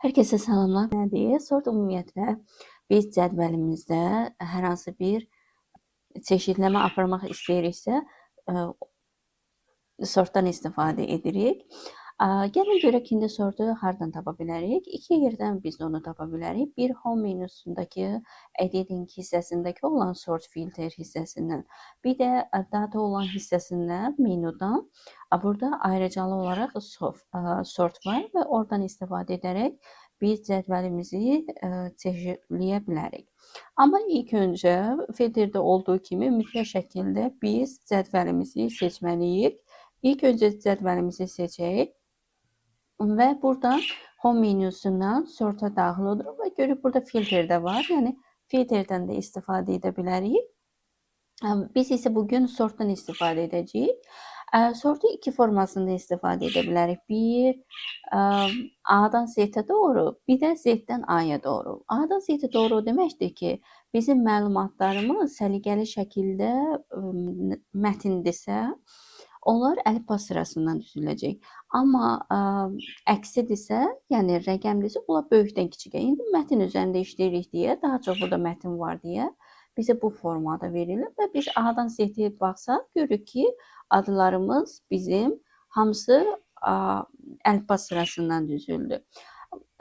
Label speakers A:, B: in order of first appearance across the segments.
A: Hər kəsə salamlar. Nədir? Sort ümumiyyətlə biz cədvəlimizdə hər hansı bir çeşidləmə aparmaq istəyiriksə, sortdan istifadə edirik. Gəlin görək indi sortu hardan tapa bilərik? İki yerdən biz onu tapa bilərik. Bir, Home menüsündəki Editing hissəsindəki olan Sort Filter hissəsindən, bir də Data olan hissəsindən, menudan. Burada ayrıcalı olaraq sort var və oradan istifadə edərək biz cədvəlimizi çeşidləyə bilərik. Amma ilk öncə filtrdə olduğu kimi mütləq şəkildə biz cədvəlimizi seçməliyik. İlk öncə cədvəlimizi seçək və buradan Home menüsündən Sorta daxil oluruq və görürük, burada filter də var. Yəni filterdən də istifadə edə bilərik. Biz isə bugün sortdan istifadə edəcəyik. Sortu iki formasında istifadə edə bilərik. Bir, A-dan Z-ə doğru, bir də Z-dən A-ya doğru. A-dan Z-ə doğru deməkdir ki, bizim məlumatlarımız səliqəli şəkildə mətindirsə, onlar əlifba sırasından düzüləcək. Amma əksidirsə, yəni rəqəmdirsə, onlar böyükdən kiçikə. İndi mətn üzərində işləyirik deyə, daha çox burada mətn var deyə bizə bu formada verilir və biz A-dan Z-yə baxsaq, görürük ki, adlarımız bizim hamısı əlifba sırasından düzüldü.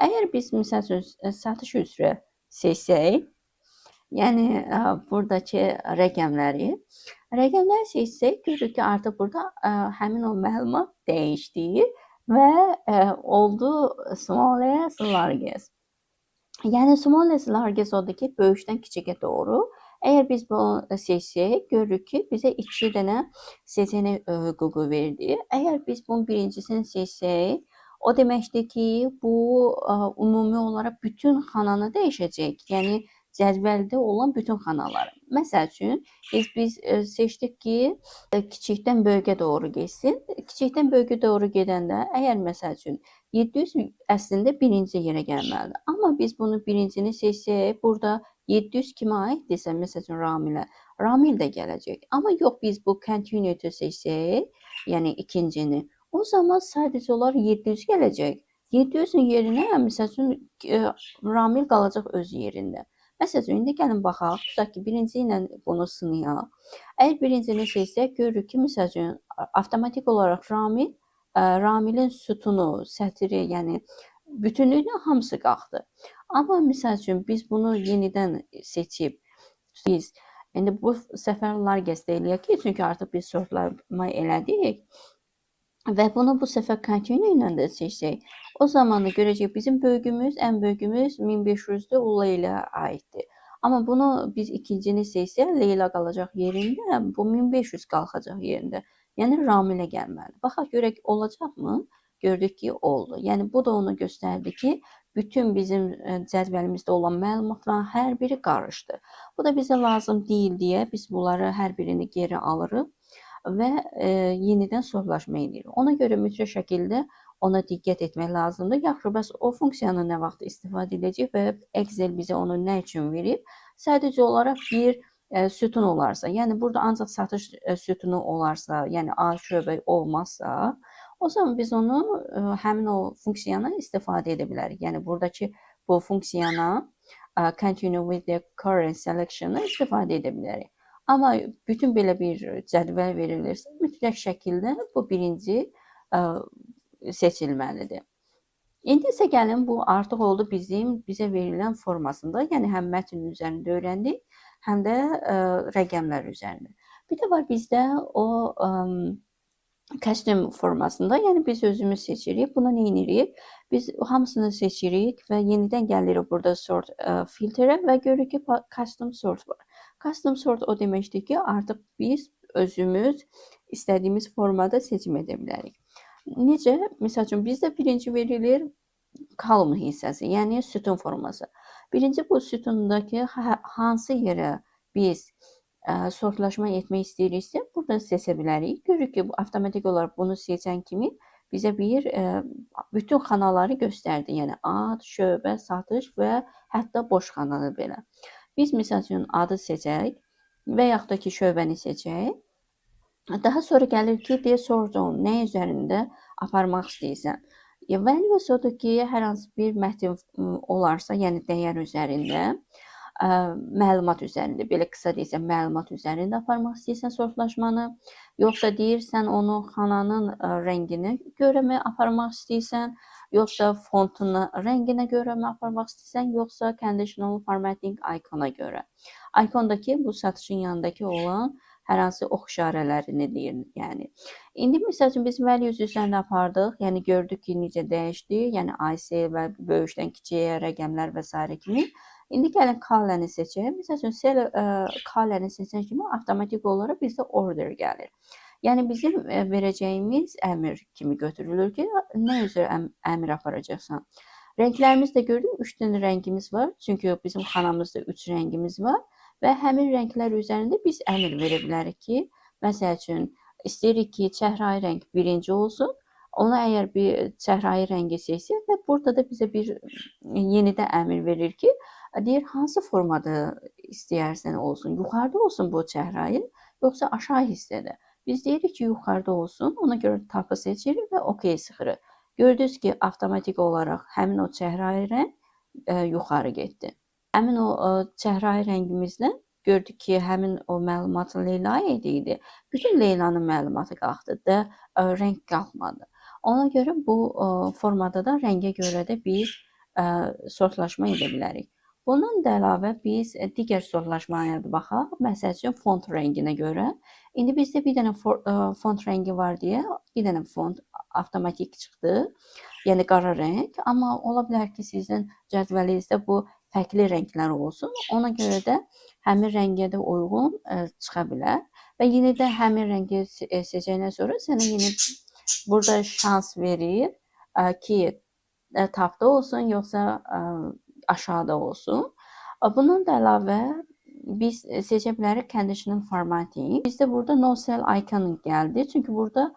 A: Əgər biz misal üçün satış üzrə seçsək, yəni buradakı rəqəmləri seçsək, görürük ki, artıq burada həmin o məlumat dəyişdi və oldu smallest, largest. Yəni smallest, largest odur ki, böyükdən kiçikə doğru. Əgər biz bunu seçsək, görürük ki, bizə iki dənə seçenek hüququ verdi. Əgər biz bunun birincisini seçsək, o deməkdir ki, bu ümumi olaraq bütün xananı dəyişəcək. Yəni cədvəldə olan bütün xanaları. Məsəl üçün, biz seçdik ki, kiçikdən böyükə doğru getsin. Kiçikdən böyükə doğru gedəndə, əgər məsəl üçün 700 əslində birinci yerə gəlməlidir. Amma biz bunu birincini seçsək, burada 700 kimə aiddirsə, məsəl üçün Ramilə, Ramil də gələcək. Amma yox, biz bu continue seçsək, yəni ikincini, o zaman sadəcə olaraq 700 gələcək. 700-ün yerinə məsəl üçün Ramil qalacaq öz yerində. Məsəl üçün, indi gəlin baxaq, tutaq ki, birinci ilə bunu sınayaq. Əgər birincini seçsək, görürük ki, məsəl üçün, avtomatik olaraq Ramilin sütunu, sətri, yəni bütünlüklə hamısı qalxdı. Amma misal üçün biz bunu yenidən seçib, biz indi bu səfər largest eləyək ki, çünki artıq biz sortlama elədik və bunu bu səfər continue ilə də seçsək, o zaman da görəcək bizim böyüyümüz, ən böyüyümüz 1500-dür, o Leyla aiddir. Amma bunu biz ikincini seçsək, Leyla qalacaq yerində, bu 1500 qalxacaq yerində. Yəni Ramilə gəlməlidir. Baxaq görək olacaqmı? Gördük ki, oldu. Yəni bu da onu göstərdi ki, bütün bizim cədvəlimizdə olan məlumatların hər biri qarışdı. Bu da bizə lazım deyil deyə biz bunları hər birini geri alırıq və yenidən sortlaşma edirik. Ona görə mütləq şəkildə ona diqqət etmək lazımdır. Yaxşı, bəs o funksiyanı nə vaxt istifadə edəcəyik və Excel bizə onu nə üçün verib? Sadəcə olaraq bir sütun olarsa, yəni burada ancaq satış sütunu olarsa, yəni A şöbə olmazsa, o zaman biz onu həmin o funksiyanı istifadə edə bilərik. Yəni buradakı bu funksiyana continue with the current selection-ı istifadə edə bilərik. Amma bütün belə bir cədvəl verilirsə, mütləq şəkildə bu birinci seçilməlidir. İndi isə gəlin, bu artıq oldu bizim bizə verilən formasında. Yəni həm mətn üzərində öyrəndik, həm də rəqəmlər üzərində. Bir də var bizdə o custom formasında, yəni biz özümüz seçirik. Bunu nə edirik? Biz hamısını seçirik və yenidən gəlirik burada sort filterə və görürük ki, custom sort var. Custom sort o deməkdir ki, artıq biz özümüz istədiyimiz formada seçim edə bilərik. Necə? Məsəl üçün, bizdə birinci verilir column hissəsi, yəni sütun forması. Birinci bu sütundakı hansı yerə biz sortlaşma etmək istəyiriksə, buradan seçə bilərik. Görürük ki, bu avtomatik olaraq bunu seçən kimi bizə bir bütün xanaları göstərdi. Yəni ad, şöbə, satış və hətta boş xananı belə. Biz misal üçün adı seçək və yaxud da ki, şöbəni seçək. Daha sonra gəlir ki, deyə sort on, nə üzərində aparmaq istəyirsən. Values odur ki, hər hansı bir mətn olarsa, yəni dəyər üzərində, məlumat üzərində, belə qısa desəm, məlumat üzərində aparmaq istəyirsən sortlaşmanı, yoxsa deyirsən onu xananın rənginə görə mi aparmaq istəyirsən, yoxsa fontun rənginə görə mi aparmaq istəyirsən, yoxsa conditional formatting icona görə. Icondakı bu satışın yanındakı olan hər hansı ox işarələrini deyir, yəni. İndi məsəl üçün biz values üzərində apardıq, yəni gördük ki, necə dəyişdi, yəni IC və böyükdən kiçiyə rəqəmlər və sairə kimi. İndi gəlin column seçək. Məsəl üçün column seçən kimi avtomatik olaraq bizdə order gəlir. Yəni bizim verəcəyimiz əmr kimi götürülür ki, nə üzrə əmr aparacaqsan. Rənglərimiz də gördüm, 3 dənə rəngimiz var. Çünki bizim xanamızda 3 rəngimiz var və həmin rənglər üzərində biz əmr verə bilərik ki, məsəl üçün istəyirik ki, çəhrayı rəng birinci olsun. Ona əgər bir çəhrayı rəngi seçsək və burada da bizə bir yenidən əmr verir ki, deyir hansı formada istəyərsən olsun, yuxarıda olsun bu çəhrayı, yoxsa aşağı hissədə. Biz deyirik ki, yuxarıda olsun, ona görə top'ı seçirik və OK sıxırıq. Gördünüz ki, avtomatik olaraq həmin o çəhrayı rəng yuxarı getdi. Həmin o çəhrayı rəngimizlə gördük ki, həmin o məlumat Leyla idi. Bütün Leylanın məlumatı qalxdı da, rəng qalxmadı. Ona görə bu formada da rəngə görə də biz sortlaşma edə bilərik. Bundan da əlavə biz digər sortlaşmaya da baxaq. Məsəl üçün font rənginə görə. İndi bizdə bir dənə font rəngi var deyə bir dənə font avtomatik çıxdı. Yəni qara rəng. Amma ola bilər ki, sizin cədvəlinizdə bu fərqli rənglər olsun. Ona görə də həmin rəngə də uyğun çıxa bilər. Və yenə də həmin rəngi seçəndən sonra sənə yenə burada şans verir ki, top'da olsun, yoxsa aşağıda olsun. Bundan da əlavə biz seçə bilərik conditional formatting. Bizdə burada no cell icon gəldi. Çünki burada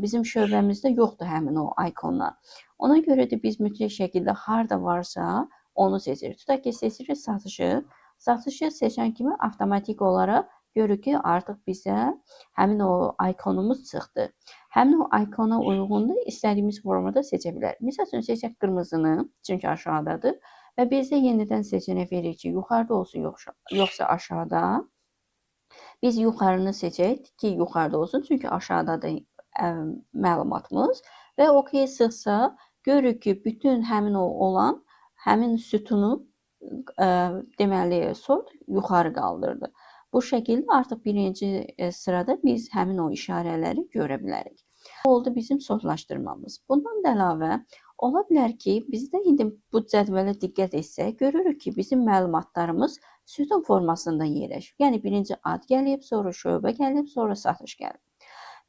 A: bizim şöbəmizdə yoxdur həmin o ikonlar. Ona görə də biz mütləq şəkildə harda varsa onu seçirik. Tutaq ki, seçirik satışı. Satışı seçən kimi avtomatik olaraq görürük ki, artıq bizə həmin o ikonumuz çıxdı. Həmin o ikona uyğun da istədiyimiz formada seçə bilərik. Məsəl üçün seçək qırmızını, çünki aşağıdadır və bizə yenidən seçənək verir ki, yuxarıda olsun, yoxsa aşağıda. Biz yuxarını seçək ki, yuxarıda olsun, çünki aşağıdadır məlumatımız və OK sıxsa görürük ki, bütün həmin o olan həmin sütunu deməli sort yuxarı qaldırdı. Bu şəkildə artıq birinci sırada biz həmin o işarələri görə bilərik. Bu oldu bizim sortlaşdırmamız. Bundan da əlavə ola bilər ki, bizdə indi bu cədvələ diqqət etsək, görürük ki, bizim məlumatlarımız sütun formasında yerləşir. Yəni birinci ad gəlib, sonra şöbə gəlib, sonra satış gəlib.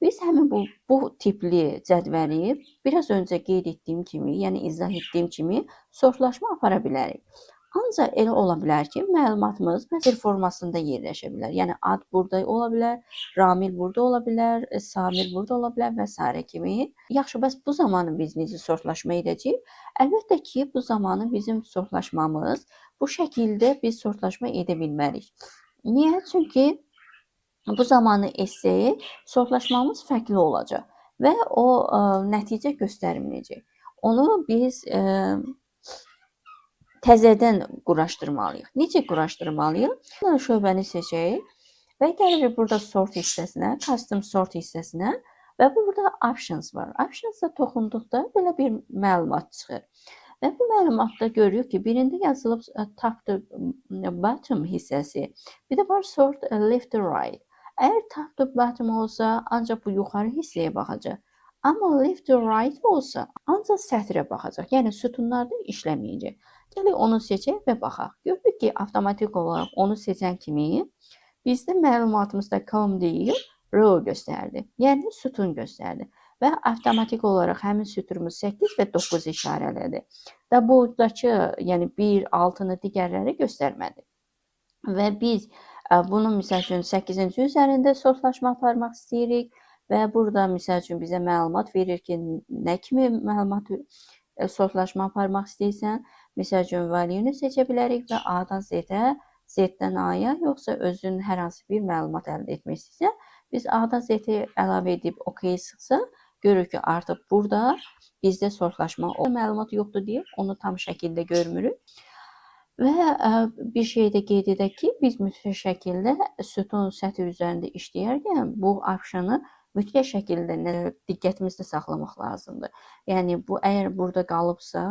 A: Biz həmin bu tipli cədvəli biraz öncə qeyd etdiyim kimi, yəni izah etdiyim kimi sortlaşma apara bilərik. Ancaq elə ola bilər ki, məlumatımız məsəl formasında yerləşə bilər. Yəni ad burada ola bilər, Ramil burada ola bilər, Samir burada ola bilər və sairə kimi. Yaxşı, bəs bu zamanı biz necə sortlaşma edəcəyik? Əlbəttə ki, bu zamanı bizim sortlaşmamız bu şəkildə biz sortlaşma edə bilmərik. Niyə? Çünki bu zamanı etsək, sortlaşmamız fərqli olacaq və o nəticə göstərməyəcək. Onu biz təzədən quraşdırmalıyıq. Necə quraşdırmalıyıq? Şöbəni seçək və gəlirik burada sort hissəsinə, custom sort hissəsinə və burada options var. Options'a toxunduqda belə bir məlumat çıxır. Və bu məlumatda görürük ki, birində yazılıb top to bottom hissəsi, bir də var sort left to right. Əgər top to bottom olsa, ancaq bu yuxarı hissəyə baxacaq. Amma left to right olsa, ancaq sətrə baxacaq. Yəni sütunlarda işləməyəcək. Gəlin onu seçək və baxaq. Görürük ki, avtomatik olaraq onu seçən kimi bizdə məlumatımızda column deyil, row göstərdi. Yəni sütun göstərdi. Və avtomatik olaraq həmin sütunumuz 8 və 9 işarələdi. Və buradakı, yəni 1, 6-nı digərləri göstərmədi. Və biz bunu misal üçün 8-ci üzərində sortlaşma aparmaq istəyirik və burada misal üçün bizə məlumat verir ki, nə kimi məlumat sortlaşma aparmaq istəyirsən. Misal üçün value-ni seçə bilərik və A-dan Z-ə, Z-dən A-ya, yoxsa özün hər hansı bir məlumat əldə etmək istəyirsən. Biz A-dan Z-i əlavə edib OK sıxsaq, Görürük ki, artıq burada bizdə sortlaşma o məlumat yoxdur deyə onu tam şəkildə görmürük. Və bir şey də qeyd edək ki, biz mütləq şəkildə sütun səthi üzərində işləyərkən bu option'ı mütləq şəkildə diqqətimizdə saxlamaq lazımdır. Yəni bu əgər burada qalıbsa,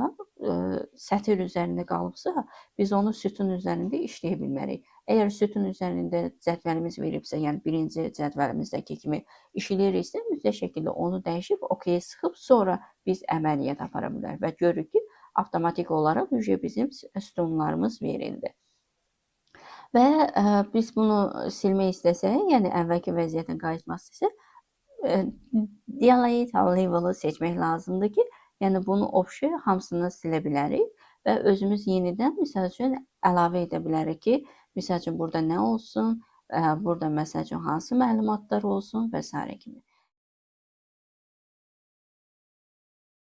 A: sətir üzərində qalıbsa, biz onu sütun üzərində işləyə bilmərik. Əgər sütun üzərində cədvəlimiz veribsə, yəni birinci cədvəlimizdəki kimi işləyiriksə, mütləq şəkildə onu dəyişib OK-yə sıxıb sonra biz əməliyyat apara bilərik və görürük ki, avtomatik olaraq hücrə bizim sütunlarımız verildi. Və biz bunu silmək istəsək, yəni əvvəlki vəziyyətinə qayıtmaq istəsək, delete label-ı seçmək lazımdır ki, yəni bunu option hamısını silə bilərik və özümüz yenidən məsəl üçün əlavə edə bilərik ki, məsəl üçün burada nə olsun, burada məsəl üçün hansı məlumatlar olsun və sairə kimi.